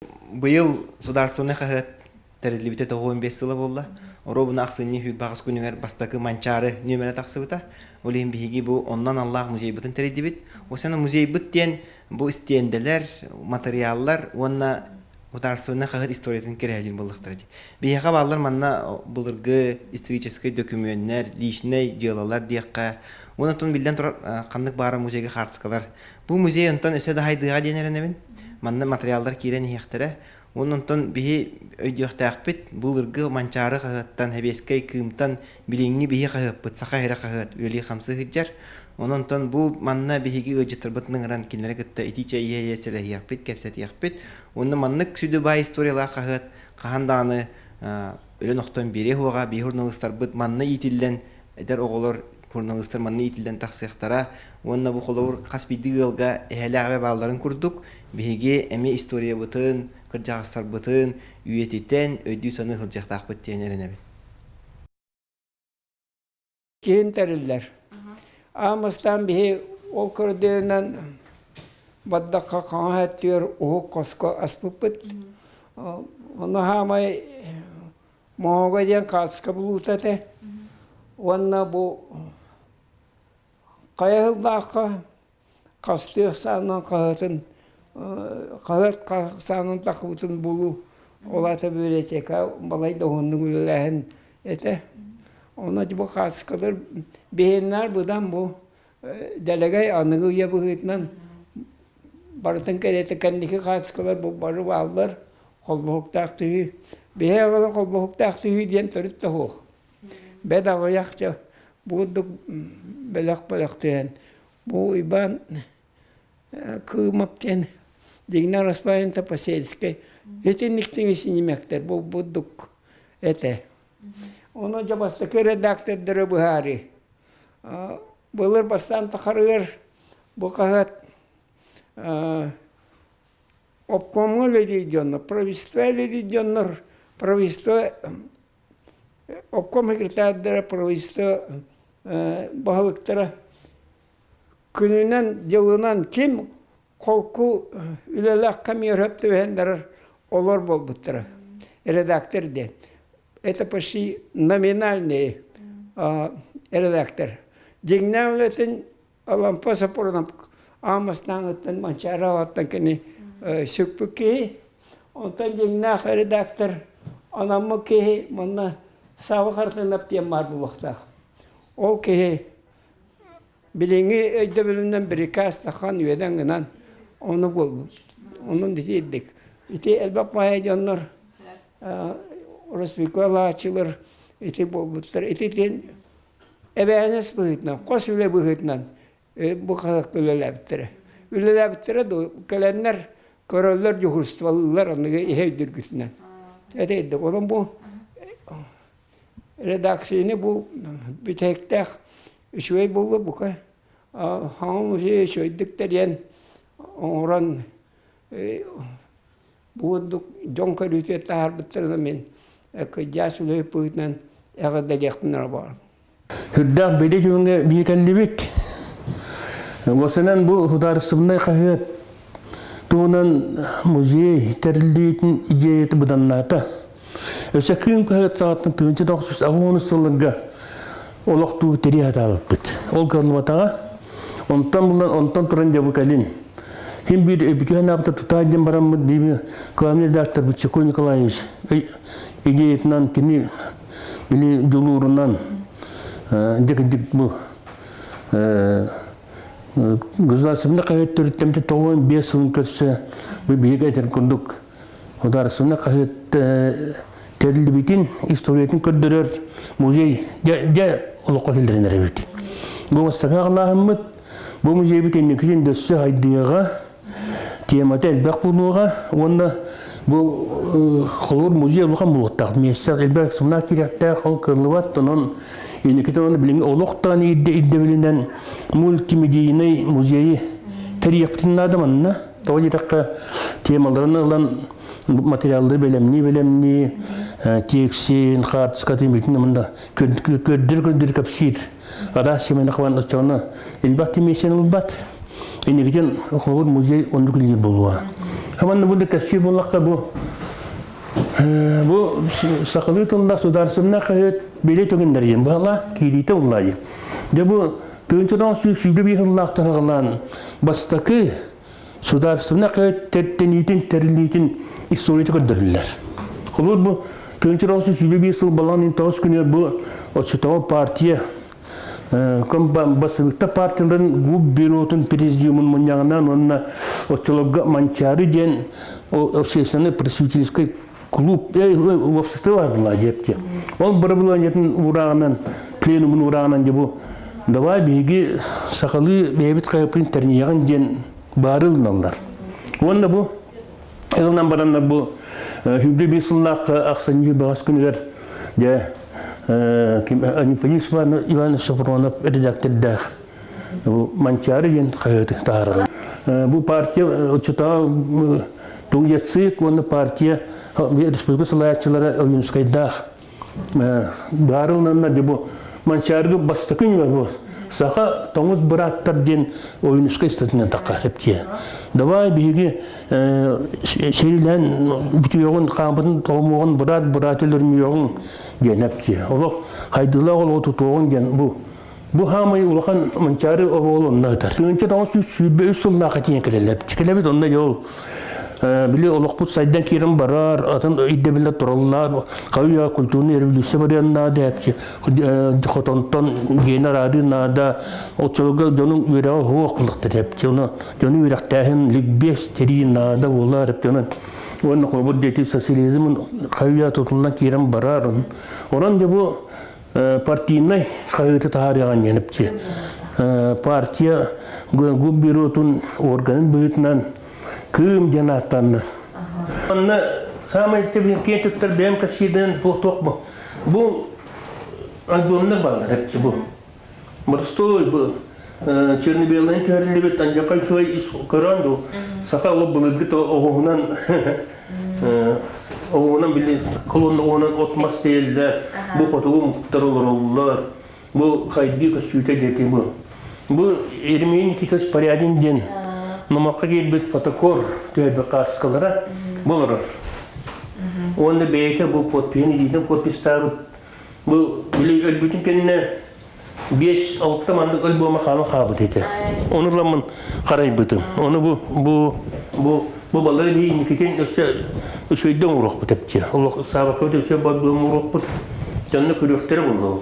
Быйыл судаарыстыбаннай хаһыат тэриллибитэ 95 сыла буолла. Оруобуна ахсынньы 28 күнүгэр бастакы Манчаары нүөмэрэ тахсыбыта. Ол иһин биһиги бу онно аналлаах музейбытын тэрийдибит. Осена музейбыт диэн бу истиэндэлэр, матырыйааллар уонна судаарыстыбаннай хаһыат историятын кэрэһэлиир буоллахтара дии. Биһиэхэ бааллар манна былыргы историческай дөкүмүөннэр, личнэй дьыалалар диэххэ. Уонна оттон биллэн турар ханнык баара музейга хаартыскалар. Бу музей онтон өссө да хайдыаҕа диэн эрэнэбин. Манна материаллар киирэн иһиэхтэрэ. Уонна онтон биһи өйдүөхтээхпит, былыргы Манчаары хаһыаттан, Сэбиэскэй Кыымтан билиҥҥи биһи хаһыаппыт, Саха сирэ хаһыат үлэлии-хамсыы сылдьар. Онон онтон бу манна биһиги ыалдьыттарбытын ыҥыран кинилэри кытта итии чэй иһэ-иһэ сэлэһиэхпит, кэпсэтиэхпит. Уонна маннык сүдү баай историялаах хаһыат хаһан даҕаны өлөн-охтон биэриэ суоҕа. Биһи суруналыыстарбыт манна иитиллэн эдэр оҕолор суруналыыстар манна иитиллэн тахсыахтара уонна бу холобур хас биирдии ыалга эһэлээх эбэ баалларын курдук биһиги эмиэ историябытын, кырдьаҕастарбытын үйэтитэн өйдүү-саныы сылдьыахтаахпыт диэн эрэнэбин. Киин тэриллэр. Аан бастаан биһи ол көрдөөнөн бардахха хаҥас өттүгэр уһук хоско аспыппыт. Ону хаамай Моһоҕо диэн хаартыска булуута этэ. Уонна бу хайа сыллаахха хастыы ахсаанынан хаһыатын хаһыат ахсаанын тахыбытын булуу ол аата библиотека балай да уһуннук үлэлээһин этэ. Онно бу хаартыскалар биһиэннээр быдан бу дэлэгэй аныгы үйэ быһыытынан барытын кэриэтэ кэнники хаартыскалар бу бары бааллар холбоһуктаах түһүү. Биһи аҕала холбоһуктаах түһүү диэн төрүт да суох. Бэт аҕыйах дьэ бу курдук бөлөх-бөлөх түһэн бу Уйбаан Кыымап диэн дьиҥнээх Распаенко Посельскай итинник синимэктэр бу бурдук этэ. Ону дьэ бастакы редактордары быһаарыы. Былыр бастаан тахарыгар бу хаһыат обкомҥа үлэлиир дьоннор, правительство үлэлиир дьоннор, правительство обком секретардара, правительство баһылыктара күнүнэн, дьылынан ким холку үлэлээх кэмигэр сөп түбэһэн олор буолбуттара. Редактор диэн. Это почти номинальный редактор. Дьиҥнээх үлэтин Алампа Сопрунов аан бастааҥыттан Манчаары аҕаттан кини сүкпүт киһи. Онтон дьиҥнээх редактор анаммыт киһи манна Саба Хартыынап диэн баар буолуохтаах. Ол киһи билиҥҥи өйдөбүлүнэн бирикээс тахан үөдэн гынан ону буолбут. Онон итиирдик. Ити элбэх баайа дьоннор республикалааччылар ити буолбуттар. Ити диэн эбээнэс быһыытынан, хос үлэ быһыытынан бу хаһыакка үлэлээбиттэрэ. Үлэлээбиттэрэ дуу, кэлэннэр көрөллөр, дьуһуурустубалыыллар аныгы иһэ өйдүүргүтүнэн. Этейдик. Онон бу редакцияны бу бүтэһиктээх үчүгэй буолуо бука. Хаҥа музей үчүгэйдик тэрийэн оҥорон Бу курдук дьон көрүүтүгэр таһаарбыттарына мин кырдьаас үлэһит быһыытынан эҕэрдэлиэхпин эрэ баҕарабын. Сүрдээх били күҥҥэ биир кэллибит. Уосанан бу судаарыстыбаннай хаһыат туһунан музей тэриллиитин идеята быданнаата. Өссө Кыым хаһыат саҕаттан 1980 сылларга олохтуу тэрийэ сатаабыппыт. Ол кыаллыбатаҕа. Онтон булан, онтон туран дьэ бу кэлин. Ким биир өбүтүһэн аабыта тутаа диэн бараммыт биир главный редактор Быччаков Николаевич идеятынан кини били дьулуурунан дьик бу государственный хаһыат төрүттэммитэ 95 сылын көрсө бу биһиги этэр курдук Государственный хаһыат тэриллибитин историятын көрдөрөр музей дьэ олоххо киллэрэн эрэбит. Бу бастакы аҕалааһыммыт бу музейбит инникитин дөссө хайдыаҕа, темата элбэх буолуоҕа уонна бу холобур музей улахан буолуохтаах миэстэ элбэх экспонат киириэхтээх ол кыаллыбат онон инникитин уонна билиҥҥи олохтоон ирдэбилинэн мультимедийнай музейы тэрийиэхпитин наада манна Тоҕо диэтэххэ, темаларын ылан материаллары бэлэмнии-бэлэмнии, текстин, хаартыскатын бүтүн мында көрдөр-көрдөр кэпсиир. Араас семена хабан оччоҕуна элбэх тимиэсин ылбат. Инникитин холобур музей оннук үлэлиир буолуо. Хаманна бу кэпсиир буоллахха бу бу сахалыы тыллаах судаарыстыбаннай хаһыат бэлиэ түгэннэрийэн баһала киириитэ уллаайы. Дьэ бу 1921 сыллаахтан аҕалаан бастакы судаарыстыбаннай хаһыат тэниитин тэриллиитин историята көрдөрүллэр. Холобур бу 1921 сыл балаҕан 9 күнүгэр бу оччотооҕу партия Бассабыыкта партияларын губбюротун президиумун мунньаҕынан уонна оччолорго Манчаары диэн общественный просветительский клуб уопсастыба бардылар диэпти. Ол бырабылыанньатын уурааҕынан, пленумун уурааҕынан дьэ бу давай биһиги сахалыы бэйэбит хайыппын тэрниэҕин диэн баары ылыналлар. Уонна бу ылынан бараннар бу хүбү биир сыллаах ахсынньы баҕас күнүгэр дьэ Анемподист Иван Софронов редактордаах бу Манчаары диэн хаһыаты таһаарар. Бу партия оччотооҕу Тунгецик уонна партия республика салайааччылара Ойуунускайдаах баарыланна бу Манчаарыга бастакы ньыма саха тоҥус бырааттар диэн Ойуунускай статынан тахха эптиэ. Давай биһиги сирилээн бүтүөҕүн хаампытын тоҕумуоҕун быраат быраат өлөрмүөҕүҥ диэн эптиэ. Олох хайдыылаах олоҕу тутуоҕун диэн бу Бу хаамай улахан Манчаары оруолу онно ытар. 1923 сыллаахха тиийэн кэлэллэр. Кэлэбит онно дьол били олохпут сайдан киирэн барар, атын ирдэбиллэр тураллар, хауя культурный революция барыан наада, хотонтон гена араары наада, оччолорго дьонун үөрэҕэ суох булуктар эпчи, ону дьону үөрэхтээһин ликбез тэрии наада буолар эпчи, онон уонна холобур дети социализмын хауя тутуллан киирэн барар, онон дьэ бу партийнай хаһыаты таһаарыаҕын диэн партия губбюротун органын быһыытынан Кыым диэн ааттаннар. Онно саамай киэн туттар бэйэм кэпсиирдэн туох бу. Бу альбомнар бааллар эпчи бу. Боростуой бу черно-белыйын түһэриллибит андьакай үчүгэй көрөн ду саха ол былыргы оҕуһунан оҕуһунан били колонна оҕуһунан от мас тиэллэр бу хотугу омуктар олороллор бу хайдыы көстүүтэ диэки бу бу Еремей Никитич Порядин диэн номоххо киирбит фотокор түһэрбит хаартыскалара бу олорор уонна бэйэтэ бу подпиһын илиитин подпистаабыт бу били өлбүтүн кэннэ 5-6 маннык альбома хаалан хаалбыт этэ. Ону ыламмын харайбытым. Ону бу бу бу бу балары биһи өссө үчүгэйдик оҥоруохпут эпчи. Олох саабакка өссө барбыам оҥоруохпут. Дьонно көрүөхтэрэ буолла.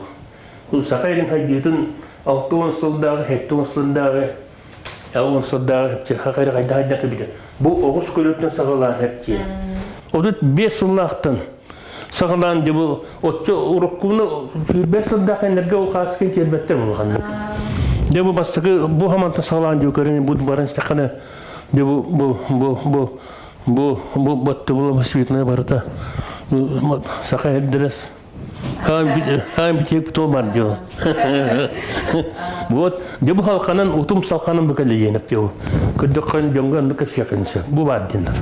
Бу саха илин хайдыытын 60 сылдааҕы, 70 сылдааҕы, 60 сылдааҕы эпчи хахайра хайда хайда кэбитэ. Бу оҕус көлөтүн саҕалаан эпчи. 35 сыллаахтан саҕалаан дьэ бу оччо уруккуну сүүрбэс сылдаах энерге ол хааскын тиэрбэттэр улаханнык. Дьэ бу бастакы бу хаманта саҕалаан дьэ көрөн бу баран истэххинэ дьэ бу бу бу бу бу бу баттыбыла светная барыта саха эрдэрес хаан битиэк то бар дьо. Вот дьэ бу халханан утум салханан бу кэлиенеп дьэ. Көрдөххөн дьоҥго оннук кэпсиэххин сөп. Бу бар диэннэр.